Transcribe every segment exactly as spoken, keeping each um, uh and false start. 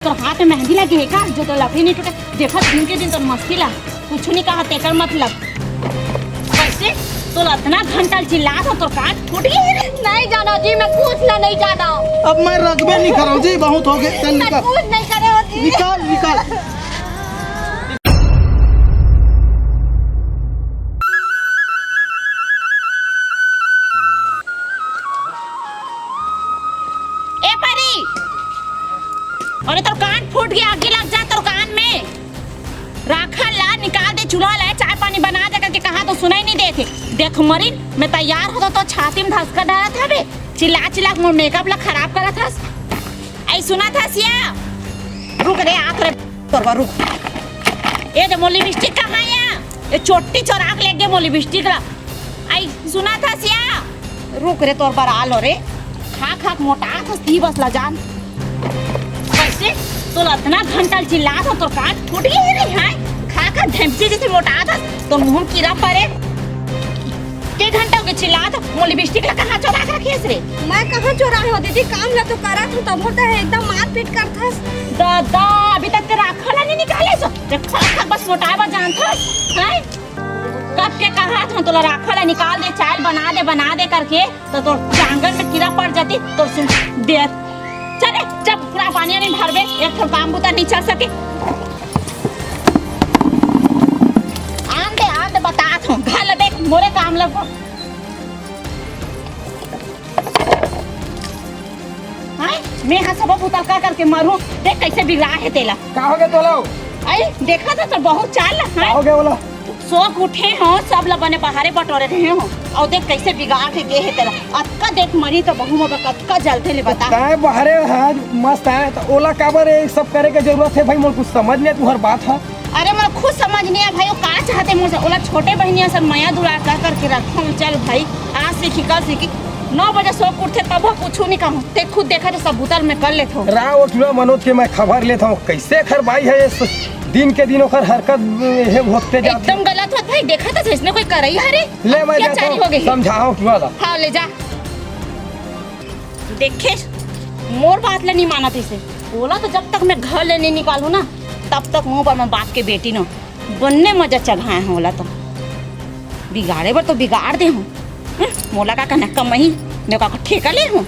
तोर हाथ में मेहंदी लगे हे का, जो तोर लकड़ी नहीं टूटे? देखत दिन के दिन तोर मस्ती ला, कुछ नहीं कहा तेकर मतलब। कैसे तोला अतना घंटा ले चिल्लात हो, तोर कान फूट गई रे? नहीं जाना जी, मैं कुछ ना नहीं जाना। अब मैं रखबे नहीं करो जी, बहुत हो गए, चल मैं निकल। कुछ नहीं करे हो जी। निकाल, निकाल। ए परी, अरे तोर कान फूट गया, आगी लग जा तोर कान में। राखा ला निकाल दे, चूल्हा ला, चाय पानी बना दे करके कहा तो सुनाई नहीं देते। देख मरीन, मैं तैयार होता तो छाती में धसका डालत हवे, चिल्ला चिल्ला मोर मेकअप ला खराब करत हस। ऐ सुनत हस या, रुक रे, आत रे, तोरवा रुक। ए दे मोर लिपस्टिक कहाँ या? ए चोटी चोरा के ले गे मोर लिपस्टिक ला। ऐ सुनत हस या, रुक रे, तोर बर आलो रे। खा खा के मोटा थस ती बस ला जान। कैसे तोला अतना घंटा ले चिल्लात हो, तोर कान फूट गई रे, हैं? खा खा ढेमसी जैसे मोटा थस, तोर मुंह में कीड़ा परे। के घंटा हो गए चिल्लात हो, मोर लिपस्टिक ला कहाँ चोरा के रखे हस रे? मैं कहाँ चोराए हो दीदी, काम ला तो करत हो, तब होता है एकदम मारपीट करथस। दादा, अभी तक ते राखा ला नहीं निकाले सो, ते खा खा बस मोटाए बर जानथस, हैं? कब के कहा था तोला राखा ला निकाल दे, चाय बना दे, बना दे करके, तो तोर जांगर में कीड़ा पड़ जाती, तो सुन दे। चले, जब पूरा पानी नहीं भरबे, एक ठो काम बुता नहीं चल सके। आन दे, आन दे, बतात हूँ, घर ला देख, मोरे काम लगो। हैं? मैं हा सबो बुता ल कर करके मरूं। देख कैसे बिगड़ा हे तेला। का हो गया तोला? आई, देखा था तो बहुत चाल ला, का हैं? हो गया बोला? सो के उठे हो, सब ला बने बहारे बटोरे रहे हो। अउ देख कैसे बिगाड़ के गे हे तेला। अतका देख मरी तो बहू मोर कतका जलथे ले बता। तैं बहारे हा, मस्त हे, तो ओला काबर ये सब करे के जरूरत हे भाई? मोर कुछ समझ नहीं तुम्हार बात हा। अरे मोला खुद समझ नहीं आय भाई, वो का चाहते मोर से? ओला छोटे बहिनी असन मया दुलार कर करके रखो। चल भाई, आज सीखी, कल सीखी। नौ बजे सो के उठथे तब कुछ नहीं कहूँ। ते खुद देखा तो सब बुता ल मैं कर लेथो। रा ओ टुरा मनोज के मैं खबर लेथो, कैसे खर बाई हे ये स-, दिन के दिन ओकर हरकत, ए, हे होते जात एकदम गलत होत भाई, देखा तो इसने कोई करई हरे। ले मैं अत्याचारी जाथो, हो गई। समझाओ टुरा ला। हाँ, ले जा। देखे, मोर बात ला नहीं मानत इसे। ओला तो जब तक मैं घर ले नहीं निकालूँ ना, तब तक मुंह पर मैं बाप के बेटी न बनने मजा चघाए हूँ ओला तो। बिगाड़े बर तो बिगाड़ दे हूँ। हम्म, मोला का कहना कमही, मैं का ठेका ले हूँ।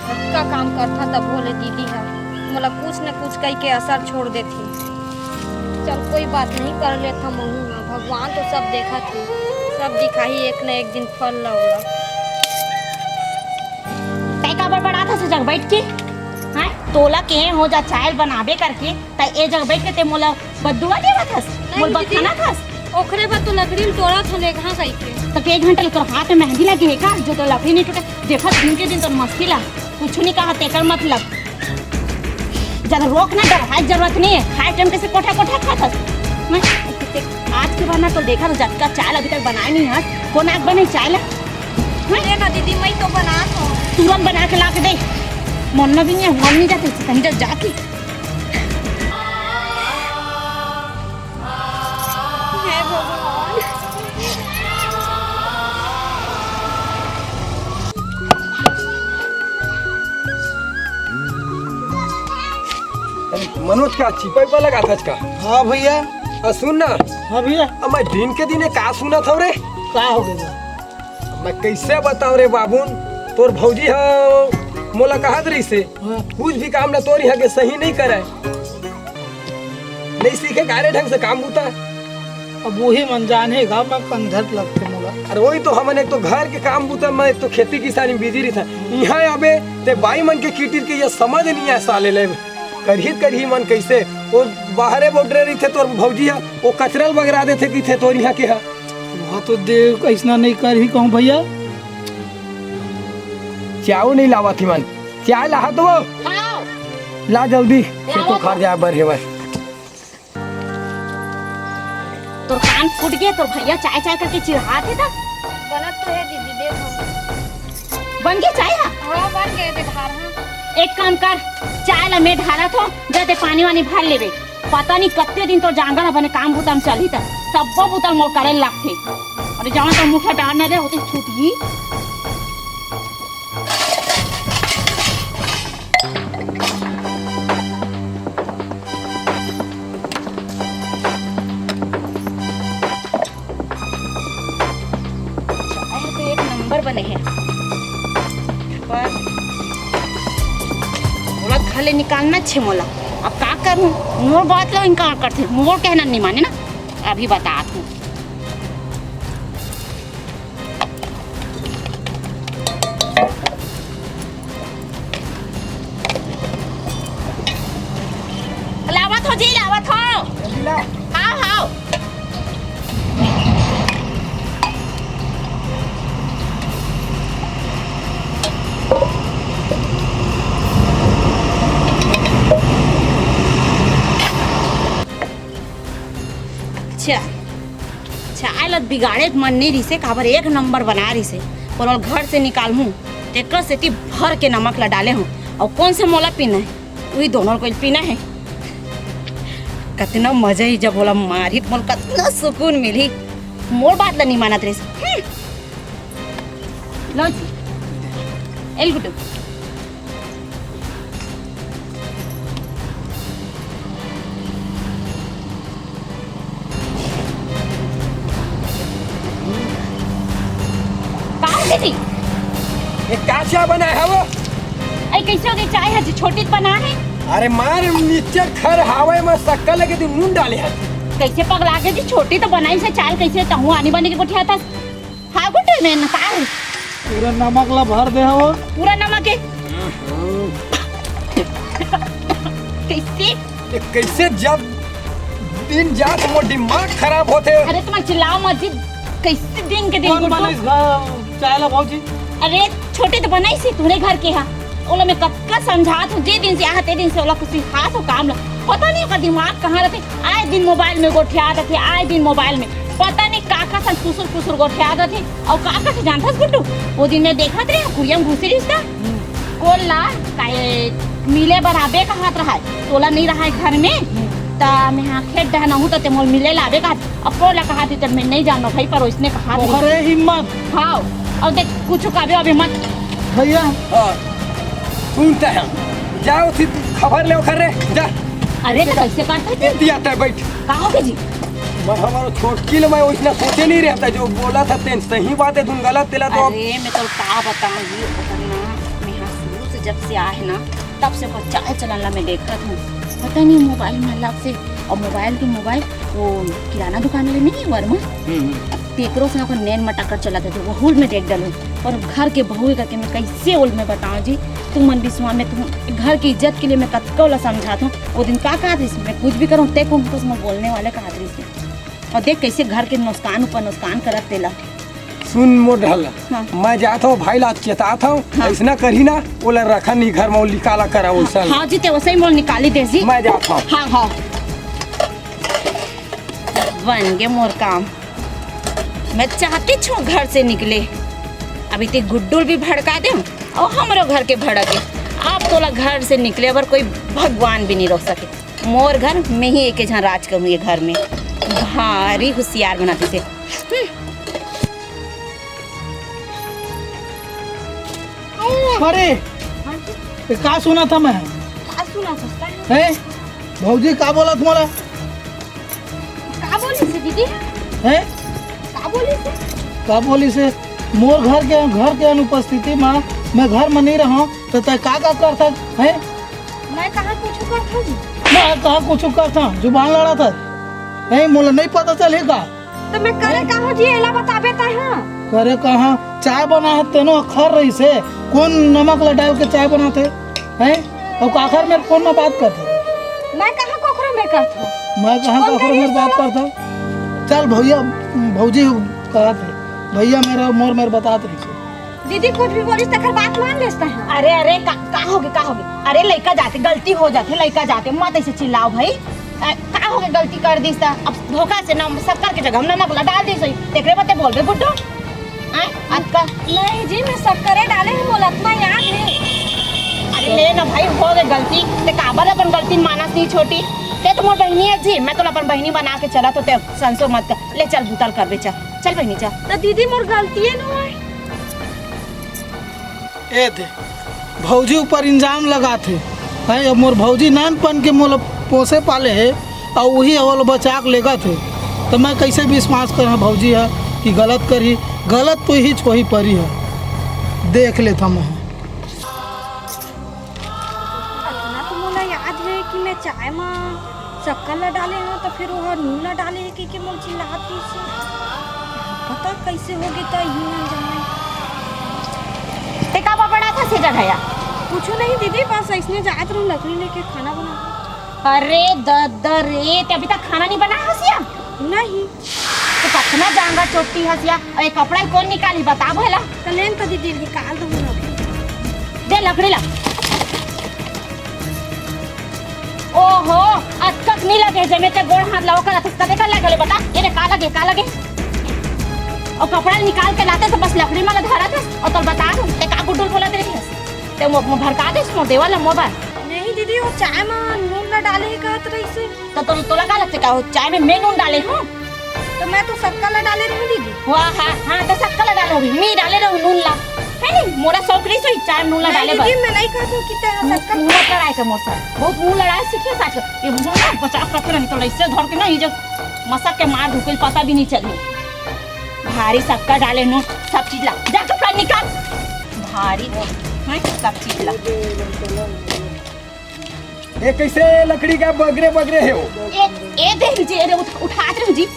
अतका काम करथा तभो ले दीदी ह मोला कुछ न कुछ कहि के असर छोड़ देथे। चल कोई बात नहीं, कर लेथव महूँ ह, भगवान तो सब देखत हे, सब दिखाही एक न एक दिन फल ला ओला। तै काबर बड़ाथस ए जग बइठ के? हाँ, तोला केहे हों जा चाय बनाबे करके, त ए जग बइठ के ते मोला बद्दुआ देवत हस, नहीं मोला दीदी, बखानत हस। ओखरे बर तो लकड़ी ल टोरत हन, लेगहा कहिके। त के एक घंटा ले तोर हाथ में मेहंदी लगे हे का, जो तोर लकड़ी नहीं टूटे? देखत दिन के दिन तोर मस्ती ला, कुछु नहीं कहा तेकर मतलब। ज्यादा रोक ना, डरहाय जरूरत नहीं है। खाए टाइम कैसे कोठा कोठा खात हस? मैं आज के बाद ना तो देखा तो जतका चाय अभी तक बनाए नहीं हस, कोन आग बने चाय ला? हैं? दे ना दीदी, मैं तो बनात हूँ। तुरंत बना के ला के दे। मन ना भी नहीं है, मन नहीं जाते, कहीं जा जाके। हे भगवान। मनोज का चिपा विपा लगाथस का? हाँ भैया। आ, सुन ना। हाँ भैया। अब मैं दिन के दिन का सुनत हव रे। का हो गया? मैं कैसे बताओ रे बाबून, तोर भौजी ह मोला कहत रहिसे, हाँ। कुछ भी काम ला तोर यहाँ के सही नहीं करे। नहीं सीखे का रे ढंग से काम बूता। अब वही मन जाने गा, मैं कंधर लगते मोला। अरे वही तो हमन एक तो घर के काम बूता में, एक तो खेती किसानी बिजी रहिथे। यहाँ आबे ते बाई मन के किटिर के ये समझ नहीं आय साले ले। करही करही मन कैसे, वो बाहरे बौटरे रहिथे तोर भौजी ह, वो कचरा ल बगरा देथे कहिथे तोर यहाँ के ह। वहाँ तो देख, ऐसना नहीं करही कहूँ भैया। चाय नहीं लावत ही मन, चाय लाहा तो वो। हाँ। ला जल्दी, खेतो खार जाए बर हेवय। तोर कान फूट गए, तोर भैया चाय चाय करके चिढ़ात हे त। बनत तो हे दीदी, देख हम। बन गए चाय हा? हाँ, बन गए, दे ढार, हाँ। एक काम कर, चाय ला मैं ढारत हो, जा ते पानी वानी भर लेबे। पता नहीं कत्ते दिन तोर जांगर ह बने काम बुता म चलही त, सब्बो बुता ल मोर करे ल लागथे। अरे जाना तो मुखिया डार न दे, होते छूट ही। भले निकालना छे मोला। अब का करूँ, मोर बात ला इनकार करथे, मोर कहना नहीं माने ना। अभी बतात हूँ। लावत हो जी, लावत हो। हाँ, हाँ। अच्छा, चाय ल बिगाड़े के मन नहीं रिसे, काबर एक नंबर बना रिसे। पर ओला घर से निकालहूँ, तेकर सेती भर के नमक ल डाले हूँ। अउ कोन से मोला पीना है, उही दोनों को पीना है। कतना मजा ही, जब ओला मारही त मोला कतना सुकून मिलही। मोर बात ल नहीं मानत रिसे। हम्म। लो जी, एल गुड्डू। का हो गए जी? ये का चाय बनाए हवो? अरे कैसे हो गई चाय है जी? छोटी तो बना है। अरे मार मिक्सचर खर हावय में शक्कर लगे दी नून डाले है। कैसे पगला गए जी? छोटी तो बनाई से चाय कैसे तहूँ आनी बने के गोठिया था। हाँ, गुड्डू में न का है? पूरा नमक ला भर दे हवो। पूरा नमक है। कैसे? ये कैसे जब दिन जात मोर दिमाग खराब होथे। अरे तुम चिल्लाओ मत जी, कैसे दिन के दिन कौन गुड्डू? बने इस घर चाय ला भौजी? अरे छोटे तो बनाई से तूने घर के हा। ओला मैं कतका समझात हूँ, जे दिन से आहा ते दिन से ओला कुछ हाथ हो काम ला। पता नहीं ओकर दिमाग कहाँ रहते। आए दिन मोबाइल में गोठिया रहते, आए दिन मोबाइल में। पता नहीं का का सन कुसुर कुसुर गोठिया रहते। अउ का का से जानथस गुड्डू? वो दिन मैं देखत रहे कुरिया में घुसे रिश्ता। कोन ला काहे मिले बर आबे कहत रहय, तोला नहीं रहय घर में, त मैं हा खेत डहन आहूँ त ते मोल मिले ला आबे कहत। अब कोन ला कहत ही त मैं नहीं जानो भाई, पर ओइसने कहत रहिस। ओकरे हिम्मत। हाँ, अब देख कुछ कहबे अबे मत। भैया। हाँ, सुनते हैं, जाओ थी खबर ले ओकर रे, जा। अरे तो कैसे करता है? इतनी आता है, बैठ। का हो गया जी? मैं हमारा छोटकी ले मैं ओइसना सोचे नहीं रहता, जो बोला था तेन सही बात है, धुन गलत तेला तो अब अरे मैं तो का बताऊं जी, ओकर ना, मैं यहाँ शुरू से जब से आए ना, तब से ओकर चाल चलन ला मैं देखत हूँ। पता नहीं मोबाइल में अलग से, और मोबाइल तो मोबाइल, वो किराना दुकान वाले नहीं है वर्मा, हम्म, हम्म। तेकरो से ओकर नैन मटाकर चलत हे, तो वो हुल में देख डलूँ। और घर के बहू करके मैं कैसे ओल में बताऊँ जी, तुम मन विश्वास में तुम घर की इज्जत के लिए मैं कतका ओला समझात हूँ। वो दिन का कहत रहिस, मैं कुछ भी करूँ, ते को कुछ मैं बोलने वाले कहत रहिस। और देख कैसे घर के नुकसान ऊपर नुकसान करत तेला। सुन मोर ढल्ला, हाँ। मैं जात हूँ भाई ला चेतात हूँ, हाँ। ऐसना करही ना, ओला रखा नहीं घर में, वो निकाला करा वैसा। हाँ जी, ते वैसे ही मोल निकाली दे जी। मैं जात हूँ। हाँ, हाँ। बन गे मोर काम। मैं चाहती छो घर से निकले, अभी ते गुड्डू ल भी भड़का दे और हमरो घर के भड़क गे। आप तोला घर से निकले अबर कोई भगवान भी नहीं रोक सके। मोर घर, मैं ही एक झन राज करूँ ये घर में। भारी होशियार बनाते से। हम्म। अरे, ये का सुना था मैं? का सुना था? हैं? भौजी का बोला तुम्हारा? का बोली से दीदी? हैं? का बोली से? का बोली से? मोर घर के, घर के अनुपस्थिति में मैं घर में नहीं रहा, तो तय का, का करता है? मैं कहाँ कुछ करता हूँ? मैं कहाँ कुछ करता? जुबान लड़ा था। नहीं, मोला नहीं पता चले का? तो मैं करे का हूँ जी, एला बताबे तय हाँ। करे कहाँ? चाय बना है, तेनो अखर रही से। कौन नमक ला डाल के चाय बनाते? हैं? और काखर मेरे फोन में बात करते? मैं कहाँ कोखरो में करत हूँ? मैं कहाँ कौन कोखरो करिस मेरे बात तोला? करता? चल भैया, भौजी कहत है, भैया मेरा मोर मेरे बतात रही से। दीदी कुछ भी बोलिस तखर बात मान लेस तय हाँ। अरे, अरे, का, का होगे, का होगे? अरे, लइका जाते, गलती हो जाते, लइका जाते, मत ऐसे चिल्लाओ भाई। अ, का होगे, गलती कर दिस त? अब धोखा से नम-, शक्कर के जगह हम नमक ला डाल दिस होई। तेकरे बते बोलबे गुड्डू? आय, अतका। नहीं जी, मैं शक्करे डाले हूँ, मोला अतना याद है। अरे ले ना भाई, होगे गलती। ते काबर अपन गलती मानस नहीं छोटी? ते तो मोर बहिनी है जी, मैं तो अपन बहिनी बना के चला, तो ते संसो मत कर। ले चल, भूतल करबे, चल। चल बहिनी, चल। तो दीदी, मोर गलती है ना। ए दे, भौजी ऊपर इल्जाम लगात हे। हैं, अब मोर भौजी नानपन के मोला पोसे पाले हे, अउ उही ओला बचा के लेगत हे। त मैं कइसे विश्वास करहूँ भौजी ह कि गलत करही? गलत तो इहीच कोही परी ह। देख लेथँव मैं। अतना तो याद हे कि मैं चाय म सक्कर ला डाले हंव, त फेर ओह नून ला डाले हे कहिके मोर चिल्लात रहिस हे। पता कइसे होगे, त इही मन जाने। ते का बड़बड़ाथस ए जगह या? कुछू नहीं दीदी, बस अइसने जात रहूं लकड़ी लेके खाना बनाए। अरे दद्दा रे, ते अभी तक खाना नहीं बनाए हस या? नहीं। ते कतना जांगर चोट्टी हस या? अउ ए कपड़ा ल कोन निकालही, बता भला। त लेन त दीदी, निकाल दूं ना। दे लकड़ी ला। ओहो, अतका नी लगे, जेमे ते गोड़ हाथ लवका रहिथे, कते कर लगे ले बता? ए दे, का लगे, का लगे? अउ कपड़ा निकाल के लाते त बस लकड़ी मन ला धरत हस, अउ तोला बता दूं, ते का गुड्डू ल बोलत रहिस? ते मो-, मो-, भड़का देस मोर देवर ला मोर बर। नहीं दीदी, ओ चाय म नून ला डाले हे कहत रहिस हे। त तो, तोला का लगथे का ओ चाय में मैं नून डाले हंव? त मैं तो सक्कर ला डाले रहूं दीदी। वाह, हां, हां, त सक्कर ला डाले होही, मैं डाले रहूं नून ला। हे नहीं, मोला शौक रहिस होही चाय में नून ला नहीं डाले बर। दीदी, मैं नहीं कहत हंव कि ते ह सक्कर। मुंह मत लड़ाय कर मोर साथ, बहुत मुंह लड़ाय सीखे साथ। ए मुंह ला बचा के रखे, नहीं तो अइसे धर के ना, ये जो मसक के मार दूं, कोई पता भी नहीं चले। भारी सक्कर डाले नून, सब चीज ला, जा कपड़ा निकाल। भारी, हैं, सब चीज ला। ए कइसे लकड़ी का बगरे बगरे हे ओ? ए, ए दे जी, ए दे उठ-, उठात रहूं जी।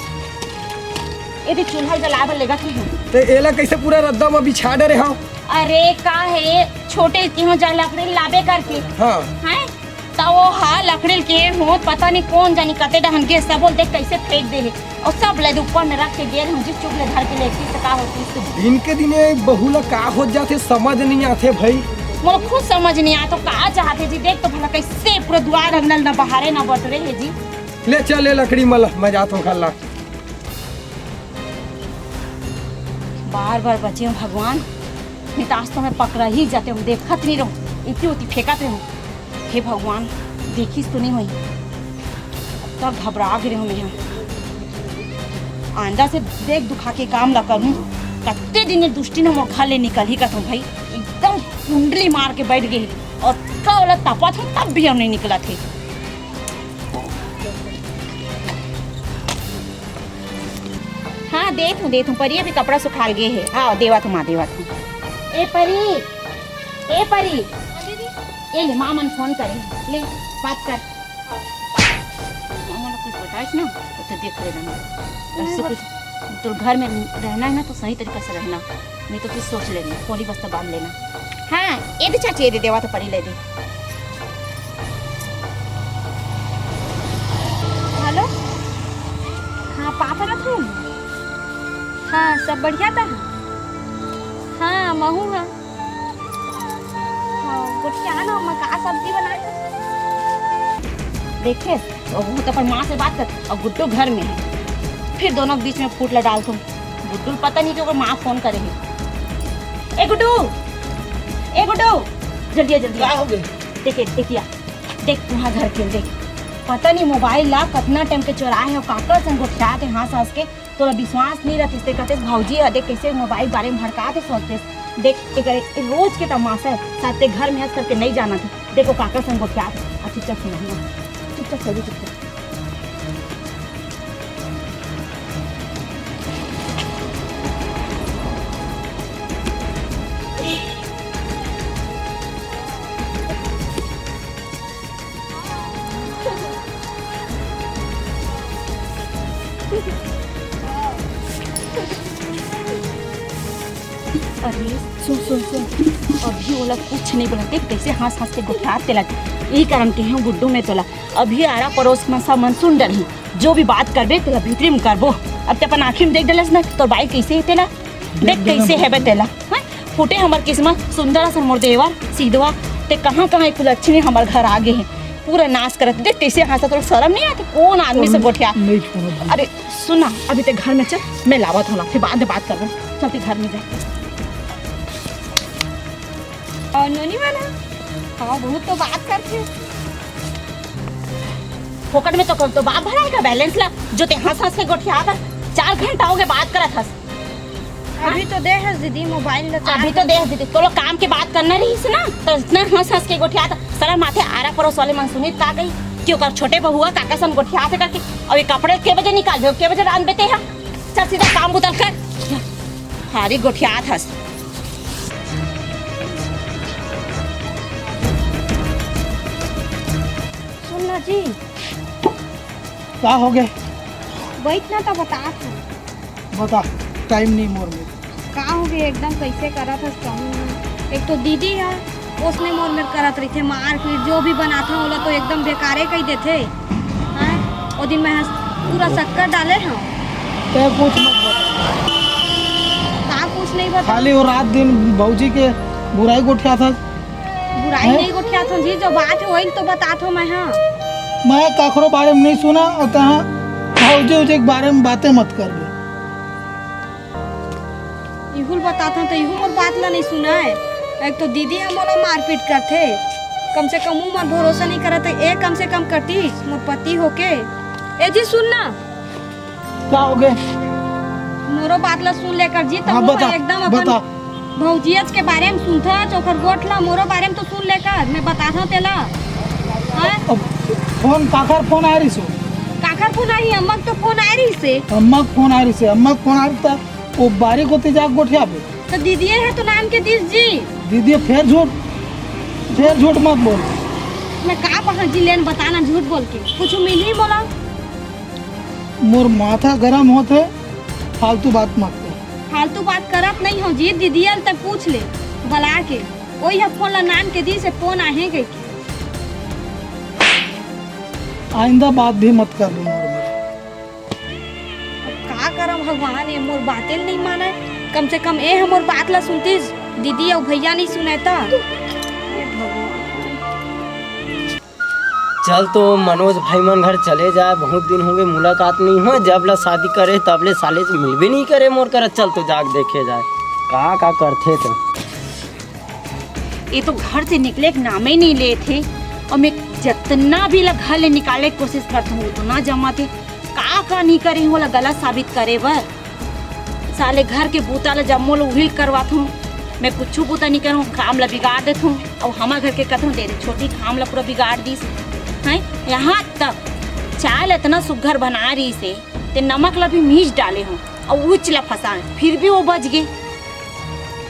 ए दे चूल्हा जलाए बर लेगत हे। ते एला कइसे पूरा रद्दा म बिछा डरे हव? अरे का हे, छोटे के हो जा लकड़ी लाबे करके। हां। हैं? त ओ हा लकड़ी के हो, पता नहीं कोन जानी कते डहन गे, सब बोल देख कइसे फेंक दे हे। अउ सब ले दे ऊपर में रख के गे रहूं जी, चुप ले धर के लेती त का होती। दिन के दिने बहू ला का हो जाथे, समझ नहीं आथे भाई। मोला खुद समझ नहीं आथे, का चाहथे जी, देख तो भला कइसे पूरा दुआर अंगना ल ना बहारे ना बटरे हे जी। ले चल, ले लकड़ी मन ला, मैं जात हंव घर ला। बार बार बचे हंव भगवान, नहीं त आज तो मैं पकड़ा ही जाते हंव, देखत नहीं रहूं, इतनी उती फेंकत रहूं। हे भगवान, देखिस तो नहीं होही। अब तक घबरा गे रहूं मैं। आंदा से देख दुखा के काम ला करहूं। कत्ते दिन ले दुष्टी न मोर घर ले निकलही कथंव भाई, एकदम कुंडली मार के बैठ गे हे। अतका ओला तपत हंव तब भी अउ नहीं निकलत हे। हां, देत हंव, देत हंव। परी अभी कपड़ा सुखाल गे हे। हां, देवत हंव मां, देवत हंव। ए परी, ए परी। ए ले, मां मन फोन करे हे। ले, बात कर। मां मन कुछ बताइस ना, त ते देख लेना। अइसे कुछ, तोर घर में रहना हे ना, त सही तरीका से रहना। नहीं तो फिर सोच लेना, कोली बस्ता बांध लेना। हां, ए दे चाची, ए दे देवत हंव परी, ले दे। हेलो, हां, पापा रथ हूं। हां, सब बढ़िया त हे? हां, महूं हां। हां, गोठिया ना, मैं का सब्जी बनाए? देखे, वो तो अपन मां से बात कर, अउ गुड्डू घर में हे, फिर दोनों के बीच में फूट ला डालथंव। गुड्डू ल पता नहीं कि ओकर मां फोन करे हे। ए गुड्डू, ए गुड्डू, जल्दी आ, जल्दी आ। का हो गे? देख, देख, या, देख, तुंहर घर के, देख, पता नहीं मोबाइल ला कतना टाइम के चोराए हे, काकर संग गोठियात हे हंस हंस के। तोला विश्वास नहीं रहिस ते कहितेस, भौजी ह देख कइसे मोबाइल बारे में भड़कात हे, सोचतेस। देख, एकर ए रोज के तमाशा हे, साथे घर में हंस करके नहीं जानत हे। देख ओ काकर संग गोठियात हे। अब चुपचाप सुन, चुपचाप चल, चुपचाप। अरे सुन सुन सुन, अभी ओला कुछ नहीं बोलते, कइसे हंस हंस के गोठियात तेला। यही कारण कहे हंव गुड्डू मैं तोला, अभी आरा परोस में सब मन सुन डरही, जो भी बात करबे तेला भीतरी में करबो। अब ते अपन आँखी में देख डलस ना तोर बाई कइसे हे तेला, देख कइसे हे बे तेला। हाँ? फूटे हमर किस्मत, सुंदर असन मोर देवर सीधवा, ते कहाँ कहाँ एक लक्ष्मी हमर घर आ गे हे, पूरा नाश करत। देख कइसे हंसत, तोर शरम नहीं आते? कौन आदमी से गोठिया? नहीं छोड़ो भाई। अरे सुन ना, अभी ते घर में चल, मैं लावत हूँ, फिर बाद में बात करबो। चल ते घर में जा। और नोनी वाला, हाँ, बहुत तो बात करते। फोकट में तो कर तो बाप भराए का बैलेंस ला, जो ते हंस हंस के गोठिया कर। चार घंटा हो गए बात करत हस। अभी तो दे हस दीदी मोबाइल ला, अभी तो दे हस दीदी, तो लोग काम के बात करना रहीस ना, तो इतना हंस हंस के गोठियात। शरम आथे, आरा परोस वाले मन सुनित का कही कि ओकर छोटे बहुआ काका सन गोठियात हे करके। अउ ये कपड़े के बजे निकाल दे, के बजे रांध बेते हा? चल सीधा काम बुतल कर। हारी गोठियात हस। जी। का होगे? बइठ ना, त बतात हँव। बता, टाइम नहीं मोर में। का होगे, एकदम कइसे करत हस कहूँ? एक तो दीदी ह, ओसने मोर मेर करत रहिथे, मारपीट, जो भी बनाथँव, ओला तो एकदम बेकारे कहि देथे। हैं? ओ दिन मैं हँस-, पूरा शक्कर डाले हँव। तैं कुछ मत बता। का कुछ नहीं बता? खाली वो रात दिन भौजी के बुराई गोठियाथस। बुराई हैं? नहीं गोठियाथँव जी, जो बात हे, ओही तो बताथँव मैं, हाँ। मैं काकरो बारे में नहीं सुना, अउ तहाँ भौजी उजी के बारे में बातें मत कर दे। इहू ल बताथँव त इहू मोर बात ला नहीं सुनय। एक तो दीदी ह मोला मारपीट करथे, कम से कम उमर भरोसा नहीं करत हे, ए कम से कम कटिस मोर पति होके। ए जी सुन ना। का होगे? मोरो बात ला सुन ले कर जी, त हाँ, बता, एकदम अपन बता। भौजियच के बारे में सुनथस, ओकर गोठ ला, मोरो बारे में तो सुन ले कर, मैं बताथँव तेला। हाँ? अब फोन, काकर फोन आय रहिस हे? काकर फोन आय रहिस हे? अम्मा के तो फोन आय रहिस हे। अम्मा के फोन आय रहिस हे, अम्मा के फोन आय रहिस त ओ बारी कोती जाके गोठियाबे। त दीदिये ह तो नान के दिस जी। दीदी फेर झूठ, फेर झूठ मत बोल। मैं का पकड़ जी लेन, बता ना, झूठ बोल के कुछ मिलही मोला? मोर माथा गरम होथे, फालतू बात मत कर। फालतू बात करत नहीं हँव जी, दीदिये ल तैं पूछ ले बला के, ओही ह फोन ला नान के दिस हे, फोन आहे कहिके। आइंदा बात भी मत कर मोर मेर। अब का करँव भगवान, ए मोर बाते ल नहीं मानय। कम से कम ए ह मोर बात ला सुनतिस, दीदी अउ भैया नहीं सुनय त। हे भगवान। चल तो मनोज भाई मन घर चले जाए, बहुत दिन होगे मुलाकात नहीं होय। जब ले शादी करे तब ले साले से मिलबे नहीं करे मोर करा। चल तो जाके देखे जाए का का करथे त। ये तो घर से निकले के नामे नहीं लेत हे। अउ मैं जतना भी ला घर ले निकाले के कोशिश करथँव, उतना जमाथे। का का नहीं करे हँव ओला गलत साबित करे बर। साले घर के बूता ला जम्मो ल उही ल करवाथँव। मैं कुछु बूता नहीं करँव, काम ला बिगाड़ देथँव। अउ हमर घर के कथँव, दे रे छोटी, काम ला पूरा बिगाड़ दिस। हैं, यहाँ तक चाय ला इतना सुग्घर बनाय रहिस हे, ते नमक ला भी मीस डाले हँव अउ उच ला फँसाय, फिर भी वो बच गे।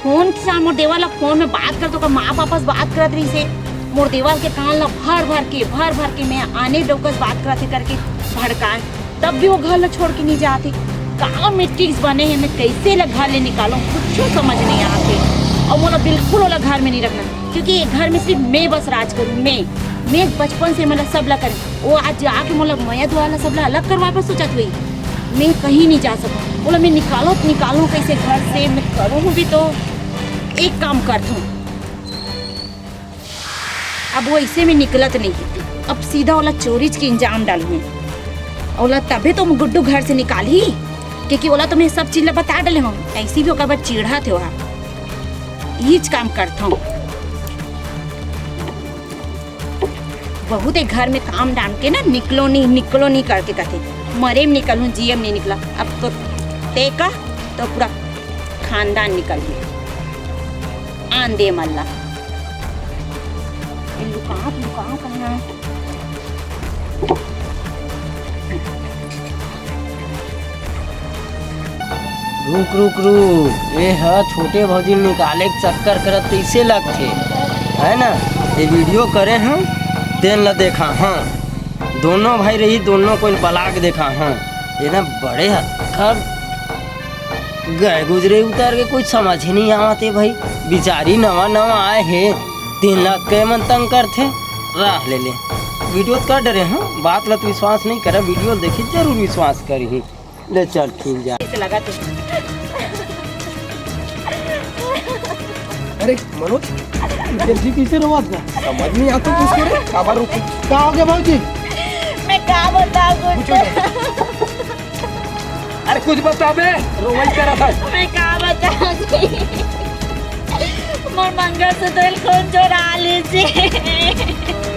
फोन के साथ मोर देवर ला फोन में बात करत, ओकर माँ पापा से बात करत रहिस हे। मोर देवर के कान ला भर भर के, भर भर के मैं आने डौकस बात करत हे करके भड़काय, तब भी वो घर ला छोड़ के नहीं जात हे। का मेट्रिक्स बने हे, मैं कइसे ला घर ले निकालँव, कुछो समझ नहीं आत हे। अउ मोला बिल्कुल ओला घर में नहीं रखना, क्योंकि ये घर में सिर्फ मैं बस राज करूँ, मैं। मैं बचपन से मतलब सब ला करें, वो आज आके मोला मया दुआ ला सब ला अलग करवाय बर सोचत होही। मैं कहीं नहीं जा सकँव। ओला मैं निकालँव त निकालँव कइसे घर से, मैं करहूँ भी तो। एक काम करथँव, अब वो अइसे में निकलत नहीं हे, अब सीधा ओला चोरीच के इंजाम डालहूँ। ओला तभे तो गुड्डू घर से निकालही, क्योंकि ओला तो मैं सब चीज ला बता डाले हँव, अइसे भी ओकर बर चिढ़त हे ओहा। इहीच काम करथँव। बहुत एक घर में काम डाल के ना, निकलो नहीं, निकलो नहीं करके कथे, मरे में निकलहूँ, जिए में नहीं निकला। अब तो ते का तो पूरा खानदान निकल गया। आन दे मल्ला। ए, लुकात, लुकात कहाँ? रुक, रुक, रुक। ए ह छोटे भौजी ल निकाले के चक्कर करत तइसे लगथे, है ना? ये वीडियो करे हँव, तेन ल देखा, हाँ। दोनों भाई रही, दोनों कोई बला के देखा, हाँ। ये ना बड़े ह-, अब गए गुजरे उतर के कुछ समझ ही नहीं आवत हे भाई। बिचारी नवा नवा आए हे, तीन लाख के मन तंग करथे, राह ले ले। वीडियो त कर डरे हँव, बात ला तो विश्वास नहीं करे, वीडियो ल देखी जरूर विश्वास करही। ले चल, ठीक जा। कैसे लगा तुझे? अरे मनोज, जल्दी कैसे रोवत का? समझ नहीं आता कुछ करे, काबर रुक। का हो गया भौजी? मैं का बताऊं कुछ? पूछो ना। अरे कुछ बता बे, रोवई करा था। मैं का बताऊं जी? मोर मंगलसूत्र ल कोन चोरा लीस जी।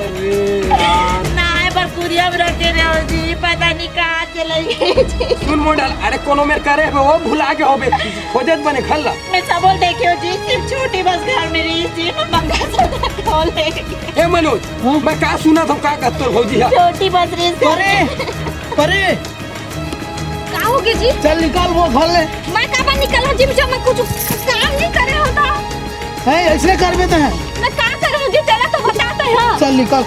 अरे यार। नाय बर कुरिया में रखे रहे हो जी, पता नहीं कहाँ चले गए जी। सुन मोर डाल, अरे कोनो मेर करे हो, वो भुला के हो बे, खोजत बने खल्ला। मैं सबो ल देखे हो जी, सिर्फ छोटी बस घर में रही जी, मैं मंगलसूत्र खोले। ए मनोज, हाँ? मैं का सुना था, का कहत तोर भौजी हा? छोटी बस रही जी। अरे, अरे, का हो गया जी? चल निकल वो घर ले। मैं काबर निकलहूँ जी, जब मैं कुछ काम नहीं करे होता। है, ऐसे कर देते हैं। मैं का करे हूँ जी, तेला तो बताते हैं। चल निकल।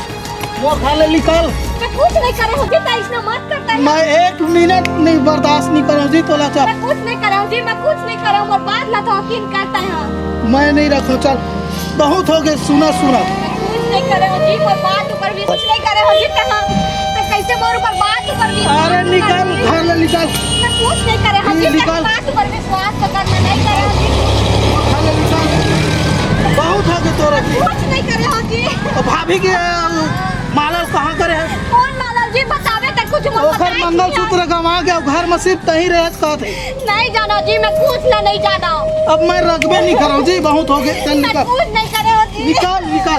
मोर घर ले निकल। मैं कुछ नहीं करे हूँ जी, तैं अइसना मत करता है। मैं एक मिनट नहीं बर्दाश्त नहीं करूँ जी तोला। चल। मैं कुछ नहीं करे हूँ जी, मैं कुछ नहीं करे हूँ। मोर बात ला तो यकीन करता है। मैं नहीं रखूँ, चल। बहुत हो गए, सुना, सुना। मैं कुछ नहीं करे हूँ जी, मोर बात ऊपर भी कुछ नहीं करे हूँ जी। तैं, तैं कैसे मोर ऊपर बात ऊपर भी अरे निकल, घर ले निकल। मैं कुछ नहीं करे हूँ जी, निकल। बात ऊपर विश्वास तो करना नहीं करे हूँ जी। घर ले निकल। बहुत हो गए तोरा। कुछ नहीं करे हूँ जी। तो भाभी के माला कहाँ करे है? कौन माला जी? बतावे तक कुछ मत ओकर बताए मंगलसूत्र गंवा गया, घर में सिर्फ तहीं रहत कहत है। नहीं जाना जी, मैं कुछ ला नहीं जाना। अब मैं रखबे नहीं करब जी, बहुत हो गए। चल मैं निकल। कुछ नहीं करे हूँ जी। निकल, निकल।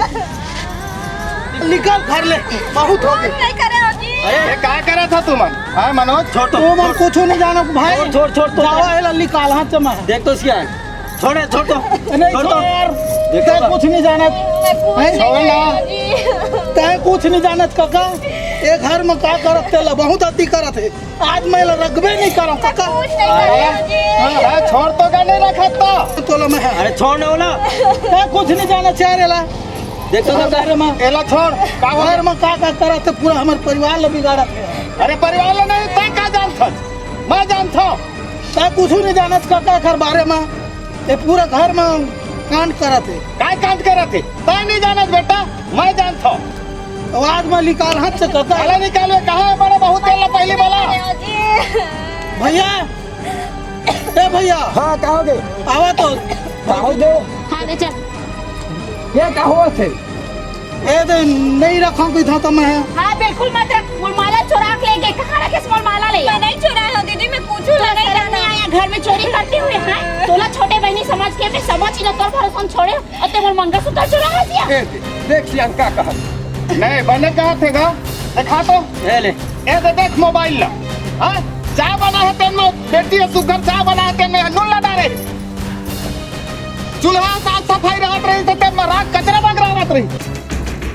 निकल घर ले, बहुत हो गए। कुछ नहीं करे हूँ जी। अरे, ये का करा था तुमन? हाँ, मनोज, छोड़ तो। तुमन कुछ नहीं जाना भाई। छोड़, छोड़, छोड़, छोड़। जावा, ये ला निकाल, हाथ से मार। देख तो सिया। छोड़, छोड़ तो। नहीं, छोड़ तो। छोड़। देखो तैं ना। कुछ नहीं जाना। मैं कुछ हैं? नहीं छोड़ ना। जाना जी। तैं कुछ नहीं जानत काका, ये घर में का करत तेला बहुत अति करत है। आज मैं ला रखबे नहीं करम मैं काका। कुछ नहीं करे हूँ जी। हाँ। अरे छोड़ तो का नहीं रखत तो। तोला मैं है। अरे छोड़ ना ओला। तैं कुछ नहीं जाना चाह रेला। देख तो घर में। एला छोड़। का हो? घर में का का करत है, पूरा हमारे परिवार ला बिगाड़त है। अरे परिवार ला नहीं, तैं का जानत हस? मैं जानत हूँ। तैं कुछ नहीं जानत काका एकर बारे में। ये पूरा घर में कांड करत है। काय कांड करत है? तैं नहीं जानत बेटा, मैं जानत हूँ। आवाज में निकाल हाथ से काका। अरे निकाल, कहाँ है बड़े बहू, तेला पहली बोला। भैया, ए भैया। हाँ, का हो गे? आवा तो। का हो गे? हाँ, ले चल। ये का होवत हे? ए दे, नहीं रखों की था तो मैं। हाँ, बिल्कुल मत रख। मोर माला चोरा के ले गे। कहाँ रखेस मोर माला ले? मैं नहीं चुराए हूँ दीदी, मैं कुछ ला नहीं चुराए। आया घर में चोरी करते हुए, हाँ? तोला छोटे बहनी समझ के मैं समझ ही ना तोर भरोसा छोड़े। अते मोर मंगलसूत्र चुरा है क्या? ए दे, देख सियान का कहत। नहीं, बने कहत हे गा। देखा तो। ए ले। ए दे, देख मोबाइल ला। हाँ? चाय बना है तेन में, बेटी है सुगर, चाय बना है तेन में, नून ला डारे। चूल्हा साफ सफाई रहत रही तो तेन में राख कचरा बगरा रहत रही।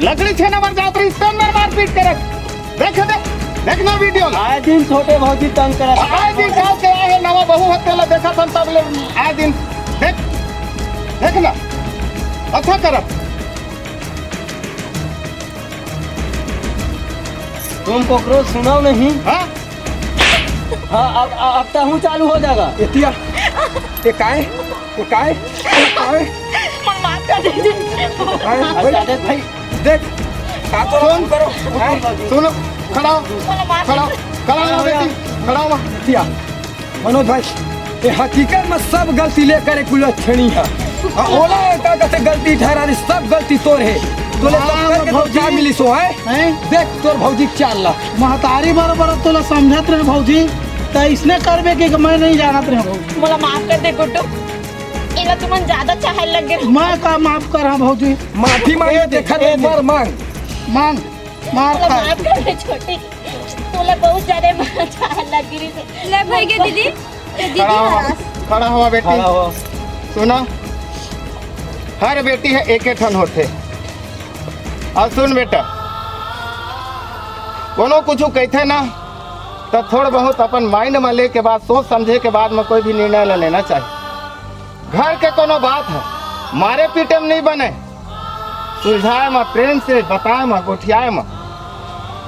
लकड़ी छेने बर जात रही, तेन में मारपीट करत। देख दे, देखना वीडियो ला। आए दिन छोटे भौजी तंग करत। आए दिन गाँव के आए नवा बहू हत्या ला देखत हन तब ले आए दिन। देख, देख ना। अच्छा करत। तुम कोकरो सुनाओ नहीं? हाँ? हाँ, अब, अब, अब तो हूँ चालू हो जाएगा। एतिया, ये काय? ये काय? ये काय? मन माफ कर दीजिए। काय? भाई, अच्छा, देख भाई। देख, का तो सुन, करो। हाँ? सुनो, खड़ा हो। मन माफ खड़ा हो, कर खड़ा हो बेटी, खड़ा हो। एतिया, मनोज भाई, ये हकीकत में सब गलती लेकर एक उलझ छेड़ी है। आ, ओला का कहते गलती ठहरा रही, सब गलती तोर है। तोले सब हाँ, करके तो भौजी। क्या मिली सो है? हैं? देख तोर भौजी के चाल ला। महतारी बरोबर तोला समझत रहे भौजी, त इसने करबे के मैं नहीं जानत रहे भौजी। मोला माफ कर दे गुड्डू, एला तुमन ज्यादा चाहे लग गए। मैं का माफ कर हाँ भौजी? माफी मांगे ए दे, देखा ए दे, दे। मर मांग। मांग, मार मोला खा। माफ कर दे छोटी, तोला बहुत ज्यादा मार चाहे लग गई से। ले भाई के दीदी, ए दीदी खड़ा हो, हरास। खड़ा हो बेटी। खड़ा हो। सुना, हर बेटी है एक ठन होथे। और सुन बेटा, कोनो कुछ कहथे ना, तो थोड़ बहुत अपन माइंड में लेके बाद, सोच समझे के बाद में कोई भी निर्णय ला लेना चाहिए। घर के कोनो बात है, मारे पीटे में नहीं बने, सुलझाए में, प्रेम से बताए में, गोठियाए में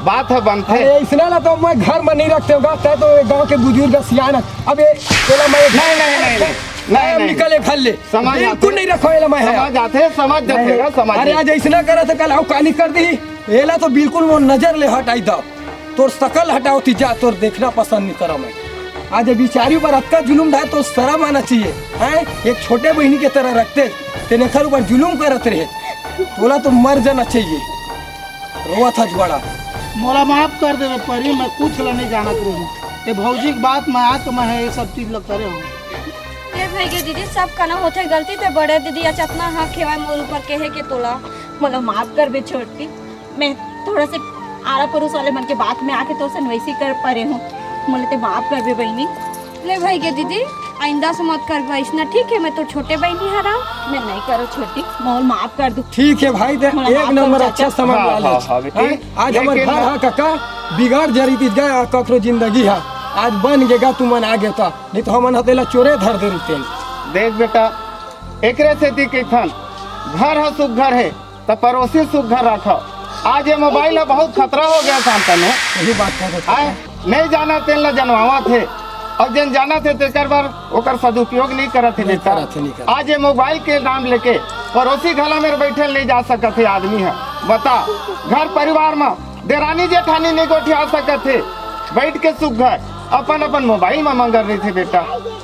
बात है बनथे। अरे, इसने ना तो मैं घर में नहीं रखते होगा, तय तो ये गांव के बुजुर्ग सियान है। अब ये, चलो मैं नहीं, नहीं, नहीं, नहीं, नहीं, नहीं, नहीं। निकले घर ले। समझ बिल्कुल आते। नहीं रखो, ये मैं है। समझ आते, समझ जाते नहीं। ना, समझ अरे, आते। आज ऐसना करा था, कल आओ काली कर दी। एला तो बिल्कुल वो नजर ले हटाई दो। तोर सकल हटाओ ती जा, तोर देखना पसंद नहीं करो मैं। आज बिचारी पर अतका जुलुम ढाए तो शर्म आना चाहिए, हैं? एक छोटे बहनी के तरह रखते, तेने खर ऊपर जुलुम करत रहे। तोला तो मर जाना चाहिए। रोवत हस बड़ा। मोला माफ कर देवे परी, मैं कुछ ला नहीं जानत रही। ये भौजी के बात में आके मैं ये सब चीज ला करे हूँ। ले भाई के दीदी, सब कना होथे गलती, ते बड़े दीदी अचतना हक हेवय मोर ऊपर कहे के तोला। मोला माफ कर बे छोटी, मैं थोड़ा से आरा पड़ोस वाले मन के बात में आके तोर से वैसी कर परे हूँ। मोला ते माफ कर बे बहनी। ले भाई के दीदी, आइंदा से मत करबे अइसना, ठीक है? मैं तो छोटे बहनी हरा। मैं नहीं करो छोटी, मोर माफ कर दू। ठीक है भाई, दे, मोला एक माफ कर नंबर चाचा। अच्छा समझ हाँ, वाला हाँ, है। हाँ, बेटी। हैं? आज हमर लेकिन घर हा काका बिगाड़ जरी ती गया कखरो जिंदगी हा। आज बन गेगा तुमन आगे का, नहीं तो हमन हतेला चोरे धर दे रहिते। देख बेटा, एकरे सेती कहिथन, घर हा सुघर है, त पड़ोसी सुघर राखव। आज ये मोबाइल ह बहुत खतरा हो गया शांतनु। सही बात है। आए, नहीं जाना तेन ला जनवावत हे, अउ जेन जानत हे तेकर बर ओकर सदुपयोग नहीं करत हे नहीं बेटा। करत हे, नहीं करत। आज ये मोबाइल के नाम लेके पड़ोसी घला मेर बैठे नहीं जा सकत हे आदमी ह। बता, घर परिवार म देरानी जेठानी नहीं गोठिया सकत हे, बैठ के सुग्घर अपन अपन मोबाइल म मगन रहिथे बेटा।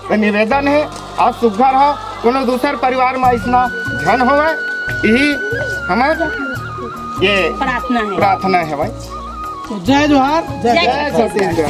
तो निवेदन हे, आज सुग्घर ह कोनो दूसर परिवार म अइसना झन होवय, यही हमर ये प्रार्थना हे। प्रार्थना हे भाई। तो जय जोहार। जय जय छत्तीसगढ़।